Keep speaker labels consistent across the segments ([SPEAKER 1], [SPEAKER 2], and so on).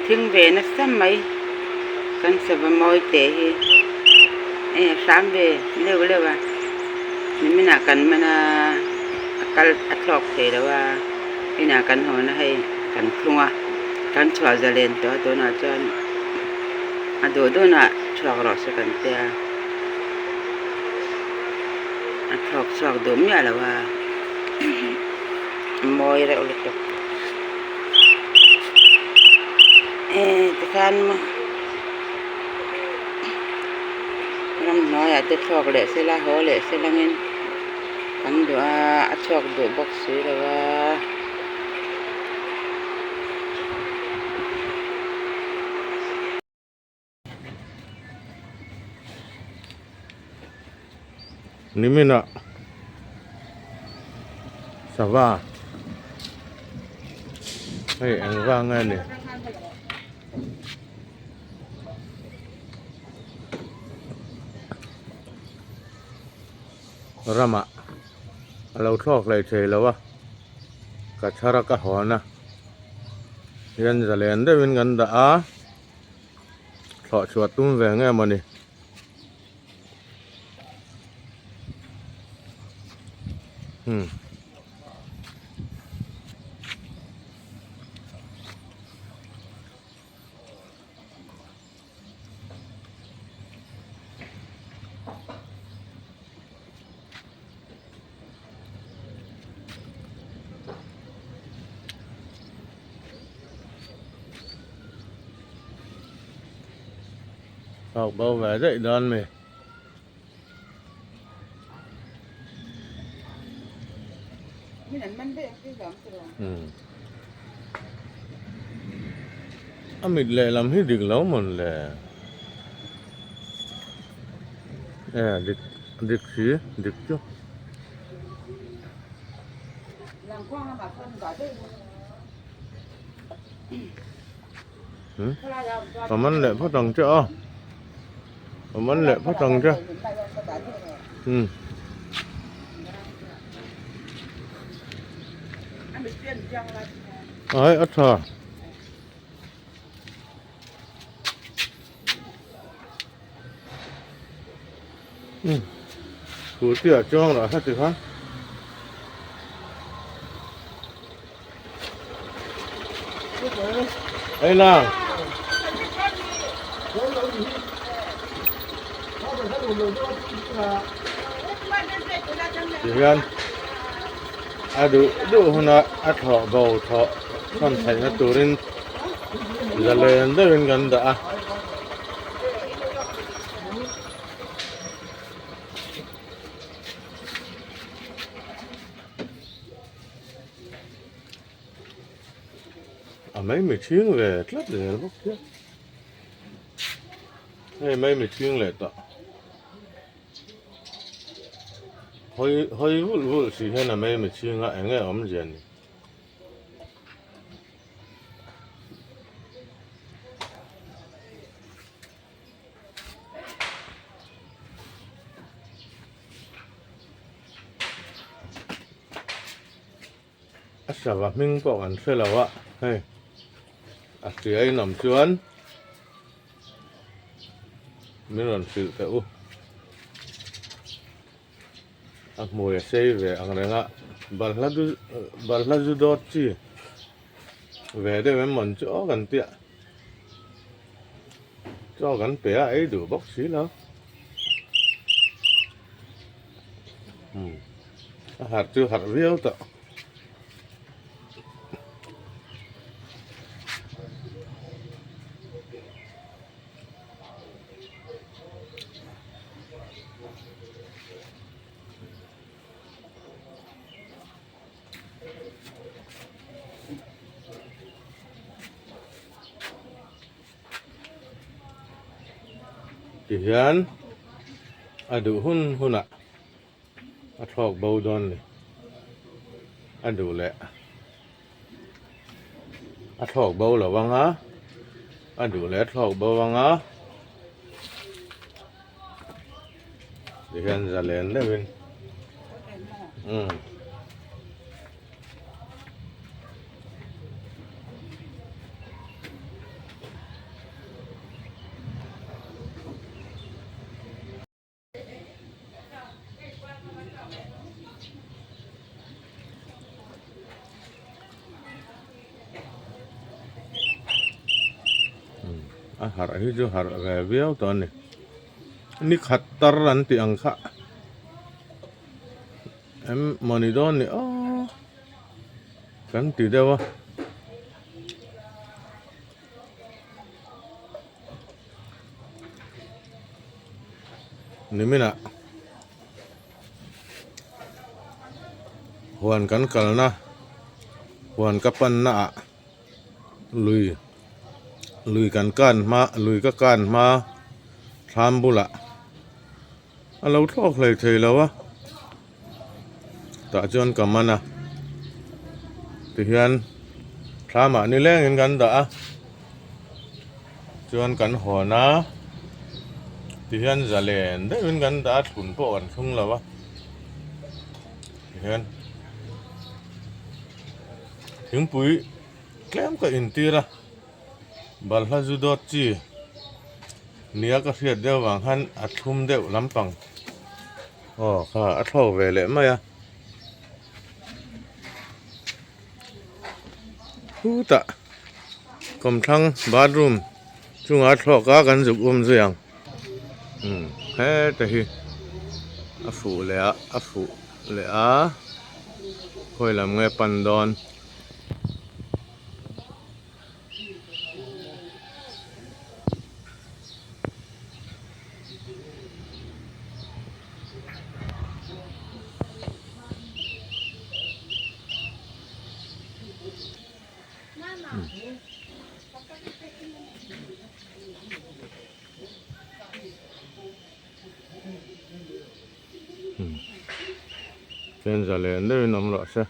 [SPEAKER 1] thing ve nasa mai kan sava mawi teh hi hei a hram ve leuh leuh a niminah kan man a a kal a thlawk thei lo a inah kan hawn a hei kan thlung a kan chhuah zalen tawh a tunah chuan a duh duhnah chhuak rawh se kan tia a thlawk chhuak duh miah lo a a mawi reuh lutuk eh tikhan maw ramhnuaiah te thlawk leh sela haw leh sela angin kan duh a a chhuak duh bawk si lo a.
[SPEAKER 2] Niminah sava hei eng vang nge ni ramah a lo thlawk hlei thei lo a ka chhar a ka hawn a hian zalen deuhin kan dah a. Thlawh chhuah tum ve nge mawni. Hmm. Thawk bo ve daih dawn mi. A mit lehlam hi dik lo mawn le. E dik dik si dik chu. Ka man leh phawt ang che a ka man leh phawt ang che umm. Ai a tha. Umm scooty ah chuang lah heti khan. Ei lang. Tihian a duh duh huna a thlawh bo thlawh chhan theihna turin zalen deuhin kan dah a. A mai mihring ve tlat zel bawk hian hei mai mihring leh tawh hawi hawi vulh vulh si hian a mai mihring a eng nge awmzia ni. A sava hming pawh kan hre lo a hei a hria in awm chuan min rawn hrilh teh u a hmui a sei ve ang reng a balhla du balhla zu dawt chi ve deuh em mawn chu aw kan tia chaw kan pe a ei duh bawk si lo. A harh chu harh viau tawh. Tihian a duh hun hunah a thlawk bo dawn a ni a duh leh a thlawk bo lo ang a a duh leh a thlawk bo ang a tihian zalen deuhin umm. A harh hi chu harh ve viau tawh a ni. Ni khat tar an tih ang kha em mawni dawn ni aw kan ti deuh a. Niminah huan kan kalna huan ka panna ah lui lui kan kan hma lui ka kan hma thlam bulah a lo thlawk hlei thei lo a tah chuan ka man a tihian thlamah nilengin kan dah a chuan kan hawn a tihian zalen deuhin kan dah a thlun pawh kan thlung lo a tihian thingpui tlem ka intir a balhla zu dawt chi nia ka hriat deuh vang khan a thlum deuh lampang aw kha a thlawk ve leh mai a khutah kawmthlang bathroom chungah a thlawk a kan zuk awm zui ang umm heta hi a fuh leh a a fuh leh a khawi lam nge pan dawn. Chen za leh deuhin awm rawh se.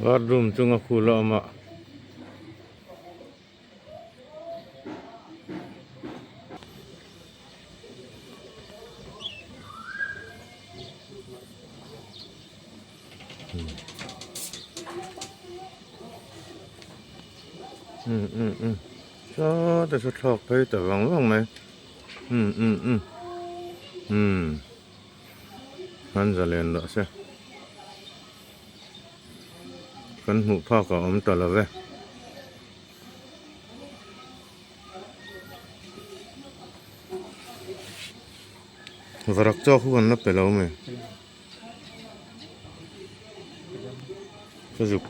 [SPEAKER 2] Bathroom chunga khul a awm a. Um um um saw te chu thlawk phei ta vang vang mai um um um um an zalen rawh se kan hmuh phak a awm ta lo ve. Varak chaw khu kan la pe lo mai. Ka zuk.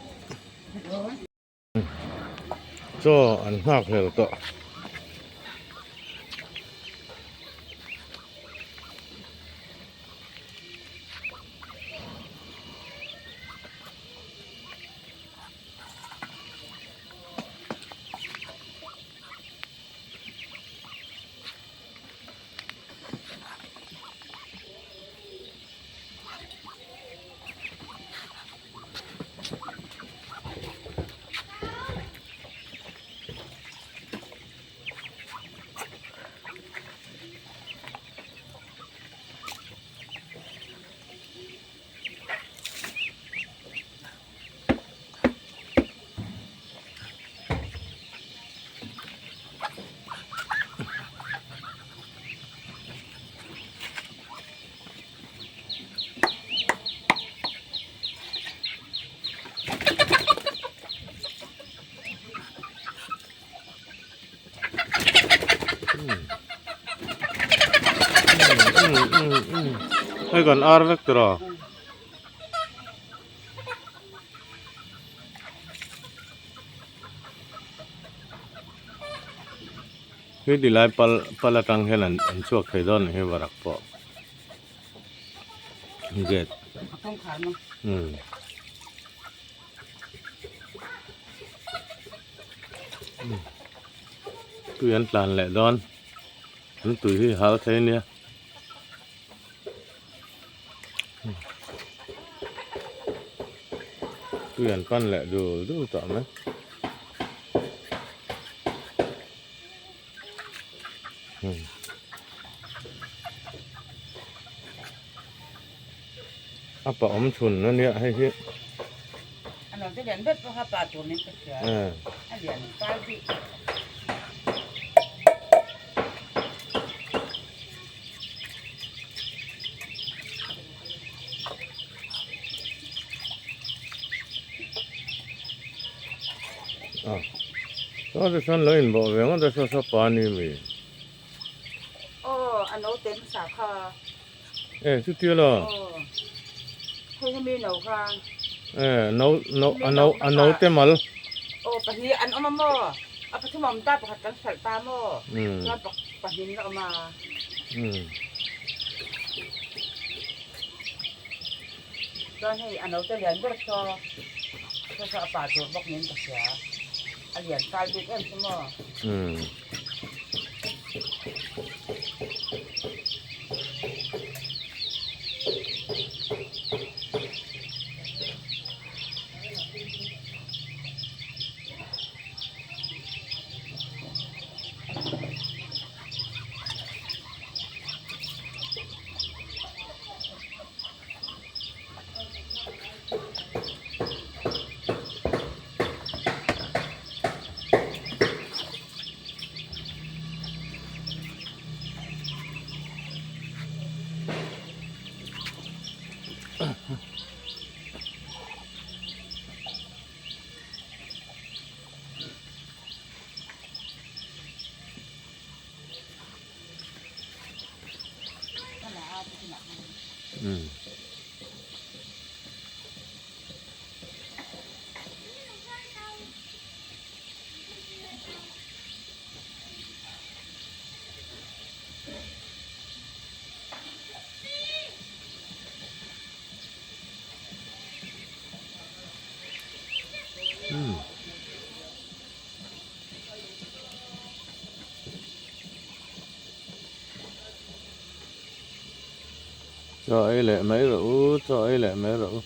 [SPEAKER 2] Chaw an nghak hlel tawh. Hei kan ar vek tur a. He ti lai pal pal atang hian an an chhuak thei dawn a ni hi varak pawh gate.
[SPEAKER 1] Kawngkhar maw?
[SPEAKER 2] Umm. Tui an tlan leh dawn. An tui hi hal thei nia. Tui an pan leh dul dul tawh mai. A pa awm chhun a nia hei hi.
[SPEAKER 1] A naute lian ber pawh kha pa tur nen ka hria. A lian fal bik.
[SPEAKER 2] A chuan tichuan lo inbawh ve ngawt a saw saw pa ni mi.
[SPEAKER 1] Aw a naute hmasa kha.
[SPEAKER 2] E chutia la.
[SPEAKER 1] Aw hei hemi no kha.
[SPEAKER 2] E no no a no a naute mal.
[SPEAKER 1] Aw pahnih an awm a maw a pathum a awm ta pakhat kan hralh ta maw chuan pahnih an awm a. Chuan hei a naute lian ber saw saw saw a pa tur bawk niin ka hria a lian fal bik em chu maw.
[SPEAKER 2] Chaw ei leh mai rawh u, chaw ei leh mai rawh u.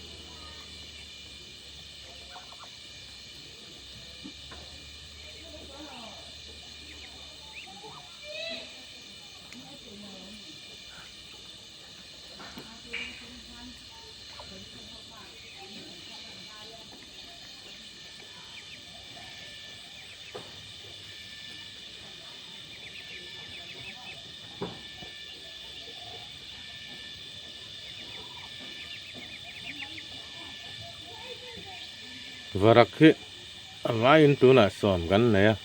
[SPEAKER 2] Varak hi a vaiin tunah sawm kan nei a,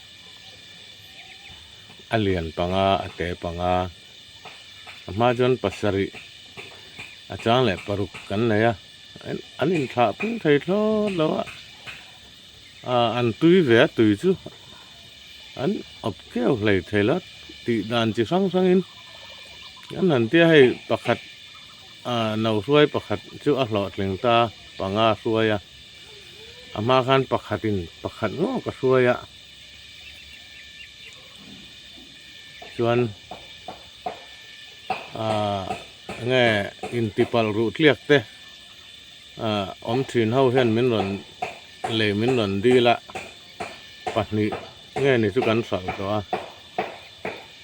[SPEAKER 2] a lian panga a te panga a hma chuan pasarih a chang leh paruk kan nei a an inthlah pung thei thlawt lo a. Ah an tui ve a tui chu an awp keuh hlei thei lo tih dan chi hrang hrang in an han tia hei pakhat ah no hruai pakhat chu a hlawhtling ta panga hruai a a hma khan pakhat in pakhat ngawk a hruai a chuan ah enge intipalh ruh tliak te. Ah awm thin ho hian min rawn lei min rawn dil a pahnih nge ni chu kan hralh tawh a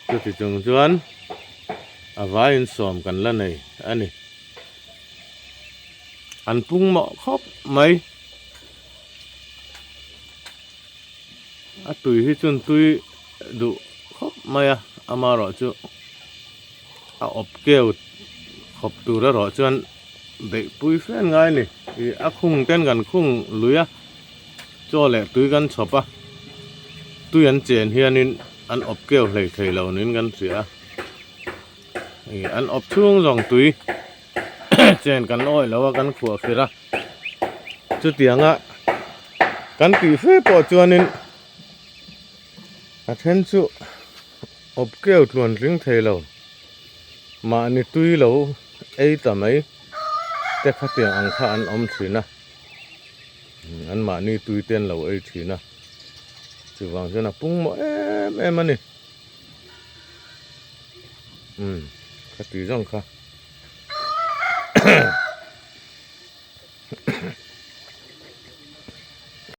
[SPEAKER 2] chuti chung chuan a vaiin sawm kan la nei a ni an pung mawh khawp mai a tui hi chuan tui duh khawp mai a amaherawh chu a awp keu khawp tur erawh chuan. Beihpui fen ngai a ni. Ih a khung ten kan khung lui a, chaw leh tui kan chhawp a, tui an chen hianin an awp keu hlei thei lo niin kan hria a. Ih an awp chhung zawng tui chen kan awih lo a kan khuah fir a, chutianga kan tih fe pawh chuanin a then chu awp keu tluan tling thei lo. Mahni tui lo ei ta mai. te khatiang ang kha an awm thin a an mahni tui te an lo ei thin a chuvang chuan a pung mawh em em a ni umm khati zawng kha.